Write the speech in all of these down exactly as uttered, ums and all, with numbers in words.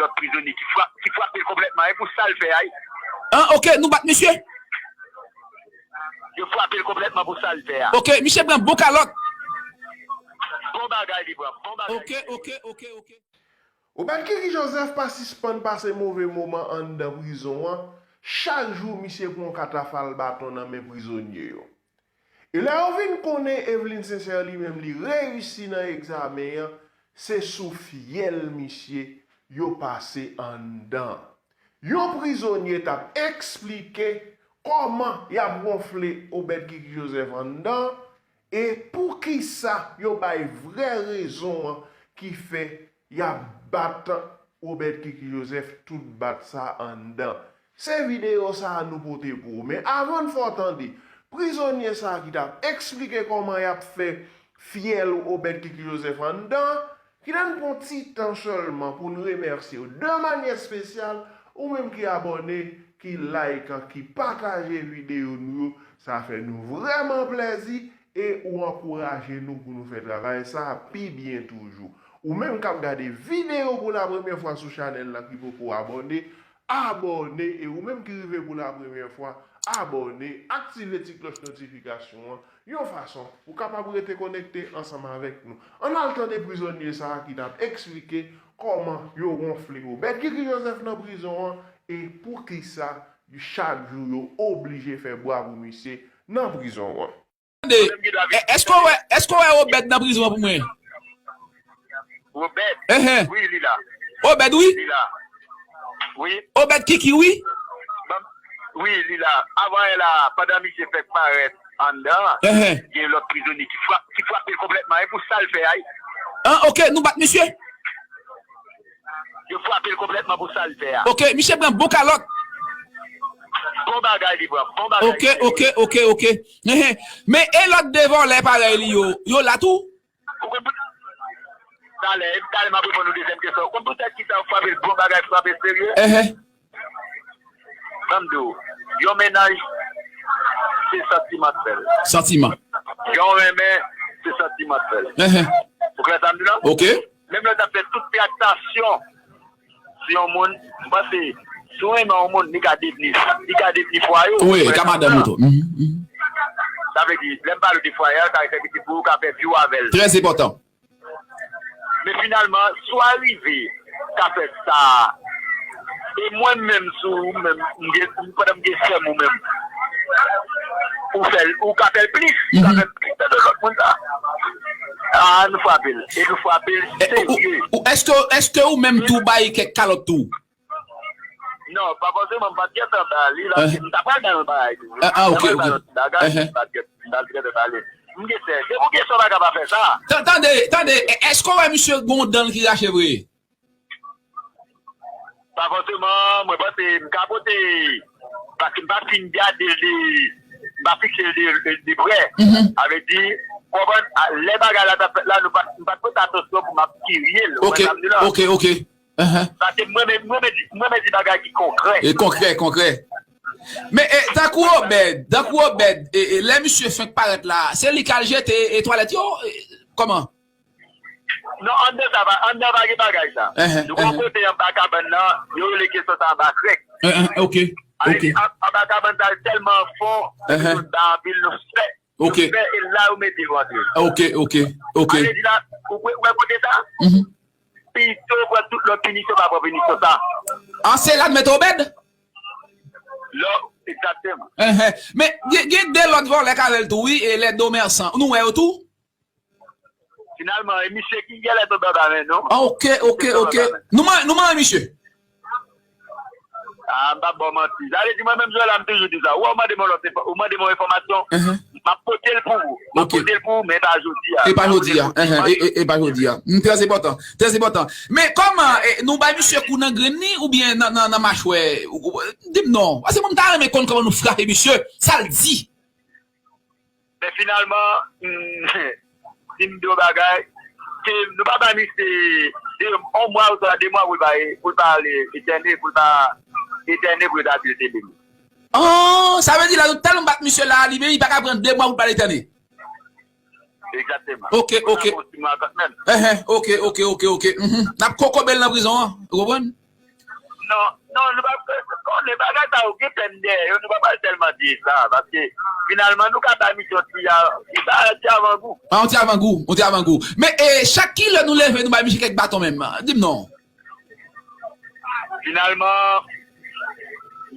lòt prizonye ki frape, ki frape l konplètman, e pou sa l fè a. An, ok, nou bat misye. Yo frape l konplètman pou sa l fè a. Ok, misye pran bon kalòt. Bon bagay li pran, bon bagay. Ok, ok, ok, ok. Obed Kiki Joseph pa sispann pase move moman anndan prizon an. Chak jou, misye pran katafal baton nan men prizonye yo. E lè yo vin konnen Eveline Sincère li menm li reyisi nan egzamen an, se sou fyèl misye yo pase anndan. Yon prizonye t ap eksplike kòman y ap wonfle Obed Kiki Joseph anndan e poukisa yo bay vrè rezon an ki fè y ap bat Obed Kiki Joseph tout bat sa anndan. Se videyo sa a nou pote pou ou. Men avan n fè w tande prizonye sa a ki t ap eksplike kòman y ap fè fyèl Obed Kiki Joseph anndan, kite n pran ti tan sèlman pou n remèsye w de manyè espesyal, ou menm ki abòne, ki like, ki pataje videyo nou yo. Sa fè nou vrèman plèzi e ou ankouraje nou pou nou fè travay sa a pi byen toujou. Ou menm k ap gade videyo pou la premyè fwa sou chanèl la ki poko abòne, abòne, e ou menm ki rive pou la premyè fwa, abòne, aktive ti klòch notifikasyon an, yon fason pou kapab rete konekte ansanm avèk nou. Ann al tande prizonye sa a ki t ap eksplike kòman yo wonfle Obed Kiki Joseph nan prizon an e poukisa chak jou yo oblije fè bwa pou misye nan prizon an. Tande, èske w wè, èske w wè Obed nan prizon an pou mwen? Obed? Enhen. Wi, li la. Obed, wi. Li la. Wi. Obed Kiki, wi. Wi, li la. Avan yè la, pandan misye fèk parèt anndan, enhen, gen lòt prizonye ki frape, ki frape l konplètman. E pou sa l fè a. An, ok, nou bat misye. Yo frape l konplètman pou sa l fè a. Ok, misye pran bon kalòt. Bon bagay li pran, bon bagay. Ok, ok, ok, ok. Enhen. Men e lòt de vòlè parèy li yo, yo la tou? Ou konn pou talè, talè m ap reponn ou dezyèm kesyon. Ou konn poutèt ki sa yo frape l bon bagay, frape serye? Enhen. Ban m di w, yon mennaj, se santiman k fè l. Santiman. Yon renmen, se santiman k fè l. Enhen. Ou klè sa m di la? Ok. Menm lè w t ap fè tout traktasyon sou yon moun, m panse, si w renmen yon moun, li ka devni, li ka devni fwaye w. Wi, e ka madanm ou tou. Mhm, mhm. Sa vle di, lè m pale w de fwaye a, sa vle di pou ou ka fè vi w avè l. Trè enpòtan. Men finalman, si w arive ka fè sa, e mwen menm, si w menm, m gen, pandan m gen sè m ou menm, ou fè l, ou ka fè l plis, ou ka fè l plis de lòt moun sa. A, nou frape l. E nou frape l serye. Ou, ou, èske, èske ou menm tou bay kèk kalòt tou? Non, pa fòseman, m pa t gentan ba li la, m ta pral ba l yon bagay tou. Ah, ah, ok, ok. M pa t gentan ba li. M gen sè. Se pou kesyon pa ka pa fè sa. Tan-, tande, tande, èske w wè misye gon dan l ki rache vre? Pa fòseman, mwen panse m ka pote, paske m pa fin gade l de, m pa fikse l de, de, de prè. Mhm. Sa vle di, konprann, a, lè bagay la t ap fèt la, nou pa, m pa t pote atansyon pou m ap kirye l, ou konprann sa m di la? Ok, ok, ok. Ahan. Paske mwen menm, mwen menm di, mwen menm di bagay ki konkrè. E konkrè, konkrè. Men, e, tankou Obed, tankou Obed, e, e, lè misye fenk parèt la, se li k al jete, e, twalèt yo, e, kòman? Non, anndan sa pa, anndan pa gen bagay sa. Enhen, nou gon enhen. Kote anba kabann nan, yo rele kesyon sa anba krèk. Enhen, ok, ok. Anba kabann sa tèlman fon, enhen. Yo ba anpil nou fè, ok. Nou fè, e la yo mete yo antre. Ok, ok, ok. Sa vle di la, ou wè, ou wè kote sa? Mhm. Pito pran tout lòt pinisyon, pa pran pinisyon sa. Ah, se la n mete Obed? Lò, egzakteman. Enhen. Men, gen, gen de lòt vòlè k avè l tou, wi, e lè Domersan. Nou wè yo tou? Finalman, e misye ki genlè tonbe anba men nou. Ah, ok, ok, ok. Nou man-, nou manyen misye. Ah, m p ap ba w manti. Sa vle di mwen menm Joel la, m toujou di sa. Ou wè, ou mande m yon lòt enfò-, ou mande m yon enfòmasyon, m ap pote l pou ou. M ap pote l pou ou, men e pa jodi a. E pa jodi a. Enhen, e, e, e pa jodi a. Hmm, trè enpòtan. Trè enpòtan. Men kòman, e, nou bay misye kou nan grenn li oubyen nan, nan, nan machwè? Ou, ou, di m non. Paske mwen m ta renmen konn kòman nou frape misye. Sa l di? Men finalman, hmm, si m di w bagay, se, nou pa bay misye de, yon mwa oswa de mwa pou l pa, pou l pa ale etène, pou l pa etène pou yo ta di l te beni. Ah, sa vle di la, nou tèlman bat misye la, li menm, li pa ka pran de mwa pou l pa al etène. Egzakteman. Ok, ok. Enhen, ok, ok, ok, ok. Mhm. N ap kokobe l nan prizon an, ou konprann? Non, non, nou pa konnen bagay sa yo gen pèn dèyè yo, nou pa pral tèlman di sa, paske finalman nou ka bay misye yon ti, yon ti avangou. Ah, yon ti avangou, yon ti avangou. Men e, chak kilè nou leve, nou bay misye kèk baton menm? Di m non. Finalman,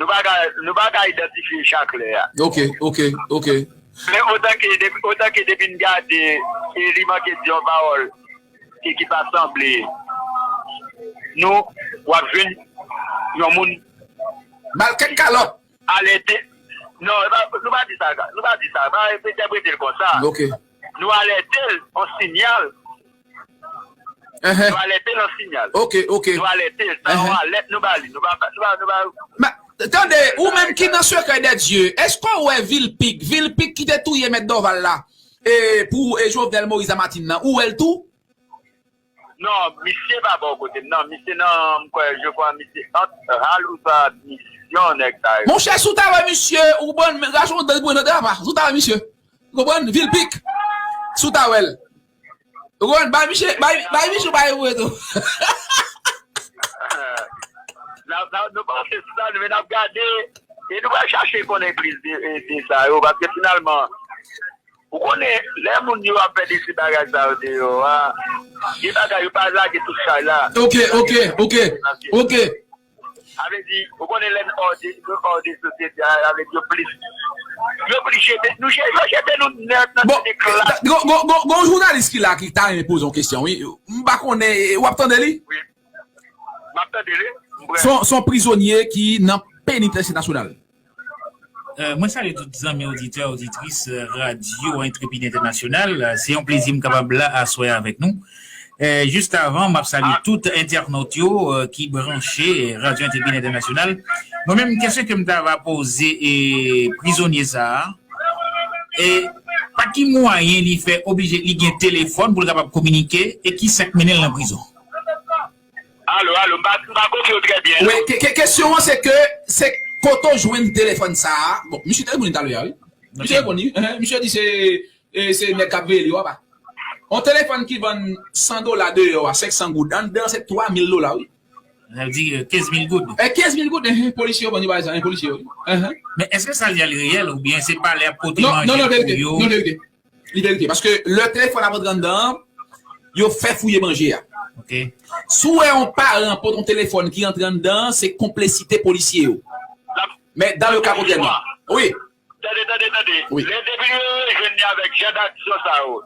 nou pa ka, nou pa ka idantifye chak lè a. Ok, ok, ok. Men otan ke, depi, otan ke depi n gade, e li manke di yon pawòl ki, ki pa sanble nou, w ap jwenn yon moun. Ba l kèk kalòt. Alète. Non, e pa, nou pa di sa, nou pa di sa, pa entèprete l konsa. Ok. Nou alète l, yon sinyal. Enhen. Nou alète l, yon sinyal. Ok, ok. Nou alète l, sa yon alèt nou ba li. Nou pa, nou pa, nou pa. Men, tande, ou menm ki nan sekrè dè dye, èske w wè Vilpic, Vilpic ki te touye mèt Dòval la, e pou e Jovenel Moïse a Matin nan, ou wè l tou? Non, misye pa bò kote m, non, misye nan, m kwè, je crois, misye ant Hal ou sa misyon, nèg sa yo. Monchè, si w ta wè misye, ou konprann, men raje yon dan pou nan drama, si w ta wè misye. Ou konprann? Vilpic, si w ta wè l. Ou konprann? Bay misye, bay, bay misye, bay ou tou. N ap, n ap, nou panse sou sa, nou, men n ap gade, e nou pral chache konnen plis de, de, de sa yo, paske finalman, ou konnen, lè moun yo ap fè de ti bagay sa yo deyò a, gen bagay yo pa lage tout chay la. Ok, ok, ok, ok. Sa vle di, ou konnen lè n hors de, nou hors de sosyete a, sa vle di yo plis, yo plis jete, nou je-, yo jete nou nèt nan bon, tete klas. Gon, gon, gon, gon jounalis ki la ki ta renmen poze yon kesyon, wi. M pa konnen, w ap tande li? Wi. M ap tande li. M prè. Se yon, se yon prizonye ki nan penitansye nasyonal. Euh, mwen salye tout zanmi oditè, oditris, euh, Radyo Entrepid Entènasyonal. Euh, se yon plezi m kapab la aswè avèk nou. Euh, jis avan, m ap salye tout entènòt yo, euh, ki branche Radyo Entrepid Entènasyonal. Mwen menm, kesyon ke m ta va poze e prizonye sa a, e pa ki mwayen li fè oblije, li gen telefòn pou l kapab kominike, e ki sa k mennen l nan prizon? Alo, alo, m pa, m pa konprann w trè byen, non. Wi, ke, ke, kesyon an se ke, se kote w jwenn telefòn sa a? Bon, misye te moun talè a, wi. Misye reponn li, hein, misye di se, e, se nèg k ap veye li yo apa. On telefòn ki vann san dola deyò a, senk san goud, anndan se twa mil dola, wi. Sa vle di, euh, kenz mil goud. E, kenz mil goud, hein, polisye yo vann yo bagay sa, hein, polisye yo, wi. Hein, hein. Men èske sa l di a l reyèl oubyen se palè ap pote manje pou yo? Non, non, non, verite, non, verite. Li verite. Paske lè telefòn ap antre anndan an, yo fè fouye manje a. Ok. Si w wè yon paran pote yon telefòn ki antre anndan an, se konplisite polisye yo. Men dans le cas contraire, non. Wi. Tande, tande, tande. Wi. Lè depi yo jwenn li avèk jan d'aksyon sa yo,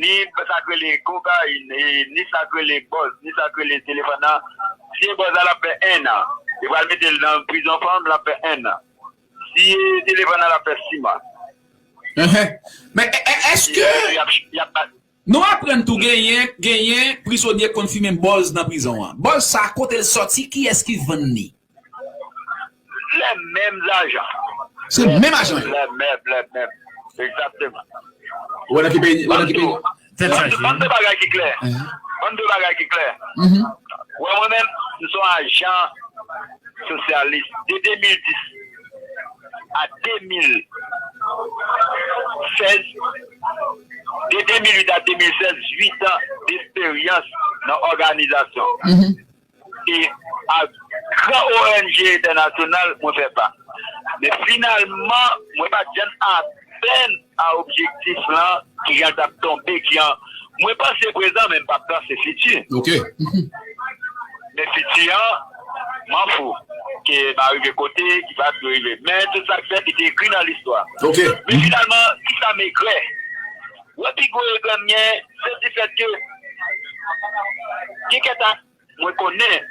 ni sa k rele kokayin, e, ni sa k rele bòz, ni sa k rele telefòn nan, si e bòz la, l ap fè en an. Yo pral mete l nan prizon fanm, l ap fè en an. Si e telefòn nan, l ap fè sis mwa. Enhen. Men, e, e, èske Y ap, y ap bat. Nou aprann tou genyen, genyen prizonye k konn fimen bòz nan prizon an. Bòz sa, kote l sòti, kiyès ki vann li? Les mêmes agents. Se menm ajan yo. Les mêmes, les mêmes. Exactement. Ou wè nan ki peyi, ou wè nan ki peyi? Tèt chaje. Ban m de bagay ki klè. Ban m de bagay ki klè. Mhm. Ou wè mwen menm, m se yon ajan sosyalis de de mil dis a de mil sèz, de de mil uit a de mil sèz, uit an d'eksperyans nan òganizasyon. Mhm. E ak gran O N G entènasyonal, mwen fè pa. Men finalman, mwen pa t janm atenn a objektif lan, ki jan l t ap tonbe, ki jan, mwen panse prezan, men m p ap panse fiti. Ok. Men fiti an, m an fou. Ke m a rive kote, ki pa dwe rive. Men tout sa k fèt, li te ekri nan listwa. Ok. Men finalman, ki sa m egrè? Wè pi gwo egrè m gen, se difèt ke, gen kèk mwen konnen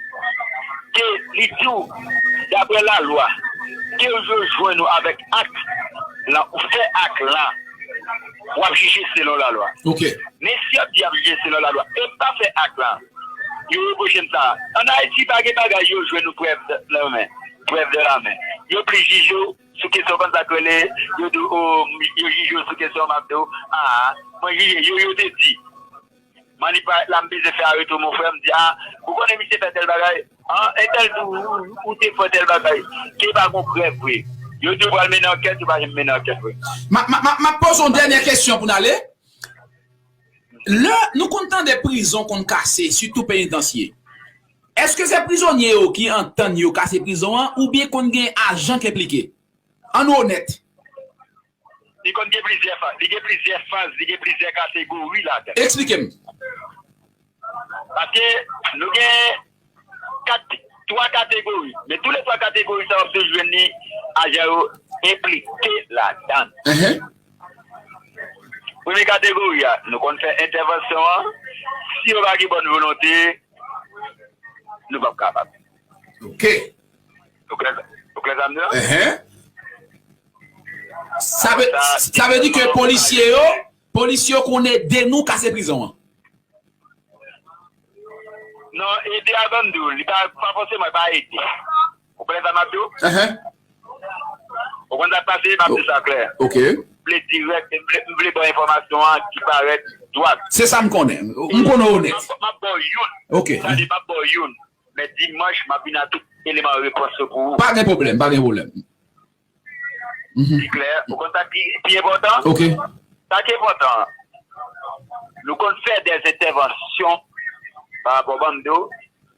ke li di w, daprè lalwa, ke yo jwenn ou avèk ak lan, ou fè ak lan, w ap jije selon lalwa. Ok. Men si y ap di y ap jije selon lalwa, e pa fè ak lan, yo repwoche m sa. Ann Ayiti, pa gen bagay yo jwenn ou prèv nan men, prèv de la men. Yo plis jije w sou kesyon konsa k rele, yo di w, o, yo jije w sou kesyon m ap di w, a, mwen jije, yo, yo te di. Manipay la, m bezwen fè areto, mon frè, m di, a, ou konnen misye fè tèl bagay, an, entèl di w, ou, ou te fè tèl bagay, ke pa gon prèv vre. Yo di w pral mennen ankèt, yo pa janm mennen ankèt vre. M ap, m ap, m ap, m ap poze yon dènyè kesyon pou n ale. Lè nou konn tande prizon konn kase, sitou penitansye, Èske se prizonye yo ki antann yo kase prizon an, oubyen konn gen ajan k enplike? Ann nou onèt. Li konn gen plizyè faz, li gen plizyè faz, li gen plizyè kategori ladan. Eksplike m. Paske nou gen kat, twa kategori. Men tou le twa kategori sa w ap toujou jwenn ni ajan yo enplike ladan. Premye kategori a, nou konn fè entèvansyon an. Si yo pa gen bòn volonte, nou p ap kapab. Ok. Ou klè sa m di la? Sa vle, sa vle di ke polisye yo, polisye yo konn ede nou kase prizon an. Non, ede a ban m di w, li pa, pa fòseman pa ede. Ou konprann sa m ap di w? Ou konn sa k pase, m ap di sa klè. Ok. M vle dirèk, m vle, m vle ba w enfòmasyon an ki parèt dwat. Se sa m konnen. M konnen w onèt. M ap ba w youn. Ok. Tande, m ap ba w youn. Men dimanch, m ap vin ak tout eleman repons yo pou ou. Pa gen pwoblèm, pa gen pwoblèm. Pi klè. Ou konn sa ki pi enpòtan? Ok. Sa ki enpòtan, nou konn fè dè entèvansyon pa rapò ban m di w,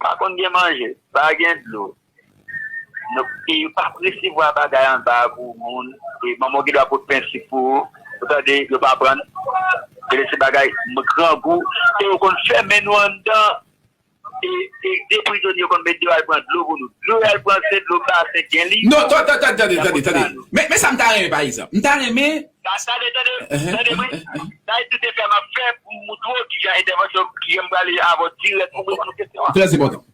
pa konn gen manje, pa gen dlo. Nou, e yo pa resevwa bagay anba pou moun. E manman w gen dwa pot pen sik pou ou. Ou tande, yo pa pran. E se bagay grangou. E yo konn fèmen nou anndan. E, e de prizonye yo konn met deyo al pran dlo pou nou. Dlo y al pran se dlo basen gen li. Non, tande, tande, tande, tande, tande. Men, men sa m ta renmen, pa egzanp. M ta renmen. Tande, tande, tande mwen. Sa e tout efè m ap fè pou m montre w kijan entèvansyon, kijan m prale avè w dirèk pou reponn kesyon an. Trè enpòtan.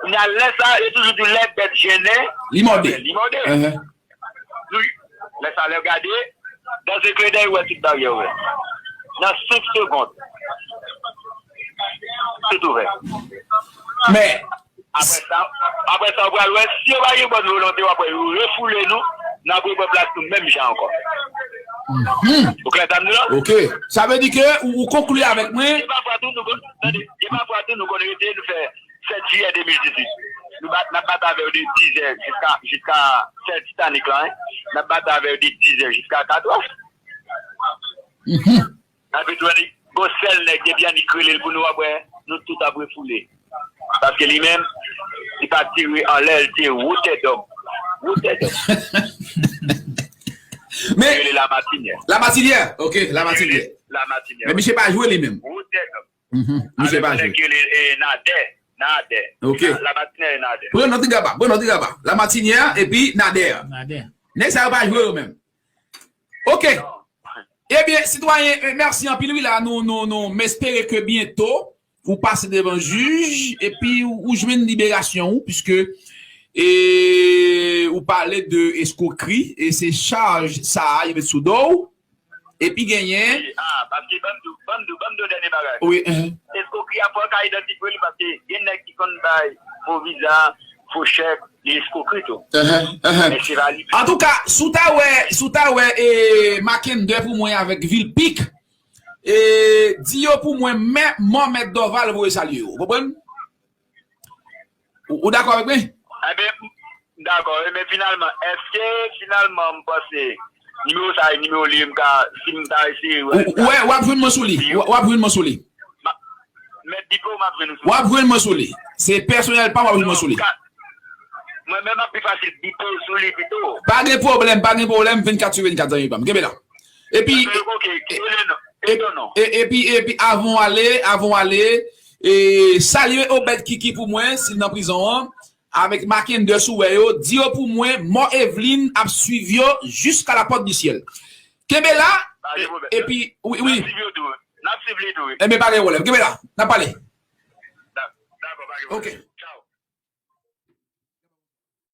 Kounye a, lè sa, yo toujou di lè bèt jennen, Li mòde. Li mòde. Wi. Lè sa, lè w gade, nan ze kle dèy, ou wè tout baryè ouvè. Nan senk segonn, tout ouvè. Men, Apre sa, apre sa, ou pral wè, si yo pa gen bòn volonte, w ap wè yo refoule nou, n ap repran plas nou menm jan ankò. Ou klè sa m di la? Ok. Sa vle di ke ou, ou konkli avèk mwen. Gen pafwa tou nou konn, tande, gen pafwa tou nou konn rete, nou fè sèt jiyè de mil dizuit. Nou bat, n ap bat avè yo de diz è jiska, jiska sèl Titanic la, hein. N ap bat avè yo de diz è jiska katòz. Anpi tou, annik, gon sèl nèg, depi annik rele l pou nou, w ap wè, nou tout ap refoule. Paske li menm, li pa tire anlè, li te wotè dòm. Wotè dòm. Men, Rele Lamatinière. Lamatinière, ok, Lamatinière. Lamatinière. Men misye pa jwe li menm. Wotè dòm. Mhm, misye pa jwe. Nèg ki rele, eh, Nadè. Nadè. Ok. Lamatinière e Nadè. Pran non ti gaba, pran non ti gaba. Lamatinière epi Nadè. Nadè. Nèg sa yo pa jwe yo menm. Ok. Ebyen, sitwayen, eh, mèsi anpil wi la. Nou, nou, nou, m espere ke byento ou pase devan jij epi ou, ou jwenn liberasyon ou, piske e, ou pale de eskwokri e se chaj sa a yo met sou do w. Epi genyen. Ah, paske ban m di w, ban m di w, ban m di w dènye bagay. Wi, hein. Eskwokri a fò w ka idantifye li paske gen nèg ki konn bay fo viza, fo chèk, li eskwokri tou. Hein, hein. Men se pa li menm. Antouka, si w ta wè, si w ta wè e, Mackinder pou mwen avèk Vilpique, e, di yo pou mwen, men, mò Mèt Dorval voye salye yo. Ou konprann? Ou, ou dakò avèk mwen? Enben, m dakò, men finalman, èske finalman m panse nimewo sa a, nimewo li, m ka, si m ta eseye Ou, ou, wè, w ap jwenn mwen sou li. W, w ap jwenn mwen sou li. Mèt bipe w, m ap jwenn ou sou. W ap jwenn mwen sou li. Se pèsonèl pa m, w ap jwenn mwen sou li. Mwen menm ap pi fasil bipe w sou li pito. Pa gen pwoblèm, pa gen pwoblèm, vennkat sou vennkat, zanmi pa m. Kenbe la. Epi, Ok, ki rele non? E ton non? e, epi, epi, avan w ale, avan w ale, e, salye Obed Kiki pou mwen, si l nan prizon an, avèk Mackinder sou wè yo, di yo pou mwen, mò Evelyn ap swiv yo jiska la pòt di syèl. Kenbe la, Pa gen pwoblèm. epi, wi, wi. N ap swiv yo tou. N ap swiv li tou, wi. Enben, pa gen pwoblèm. Kenbe la, n ap pale. Dak-, Dakò, pa gen pwoblèm. Ok.